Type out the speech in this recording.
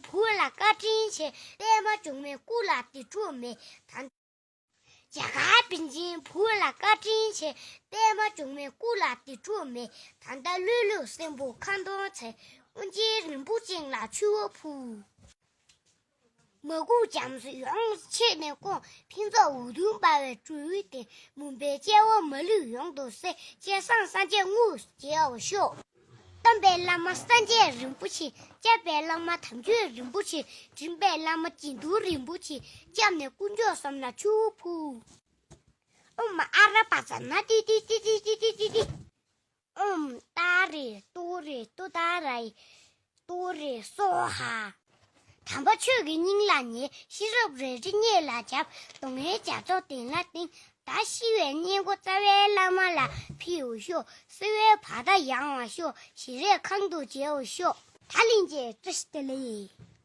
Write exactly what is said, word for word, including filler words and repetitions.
བུ་ལ་བཀའ་དྲིན་ཆེ། པད་མ་འབྱུང་མེད་སྐུ་ལ་དེ་འཕྲོག་མེད་ད། རྒྱ་གར་པཎ་ཆེན་བུ་ལ་བཀའ་དྲིན་ཆེ། པད་མ་འབྱུང་མེད་སྐུ་ལ་དེ་འཕྲོག་མེད་ད། ད་ལྟ་ལྷོད་ལྷོད་སྲིན་པོ་ཁ་འདོན་ཚེ། དབུ་འབྱེད་རིན་པོ་ཆེ་ལ་ཆུ་བོ་ཕུལ། མ་གུག་རྒྱ་མཚོ་ཡོངས་ཆེད་ནས་སྐོང་། ཕུན་ཚོགས་འུ་དུམ་འབར་བའི་སྤྲེའུ་སྟེ། མུན་པའི་སྐྱེ་བོ་མ་ལུས་ཡོངས་འདུལ་སའི། སྐལ་བཟང་སངས་རྒྱས་དངོས་སུ་མཇལ་བར་ཤོག། བསྟན་པའི་བླ་མ་སངས་རྒྱས་རིན་པོ་ཆེ། སྐྱབས་པའི་བླ་མ་དམ་ཆོས་རིན་པོ་ཆེ། འདྲེན་པའི་བླ་མ་དགེ་འདུན་རིན་པོ་ཆེ། སྐྱབས་གནས་དཀོན་མཆོག་གསུམ་ལ་ཆུ་བོ་ཕུལ། ཨོཾ་ཨ་ར་པ་ཙ་ན་ཏི་ཏི་ཏི་ཏི་ཏི་ཏི་ཏི། ཨོཾ་ཏཱ་རེ་ཏུ་རེ་ཏུཏྟཱ་ར་ཡེ་ཏུ་རེ་སྭཱ་ཧཱ། དམ་པ་ཆོས་ཀྱི་སྙིང་ལ་ཉེ། ཤེས་རབ་རལ་གྲི་སྙེད་ལ་རྒྱབ། གདོང་ལྔའི་རྒྱ་མཚོ་གདན་ལ་བཏིང་། ད་ཤི་བའི་སྙན་གོ་རྩ་བའི་བླ་མ་ལ་ཕུལ་བར་ཤོག། བསིལ་བའི་བར་མདའ་ཡང་བར་ཤོག། ཞི་རས་ཁང་དུ་མཇལ་བར་ཤོག། ད་ལན་ཅིག་བཀྲ་ཤིས་བདེ་ལེགས།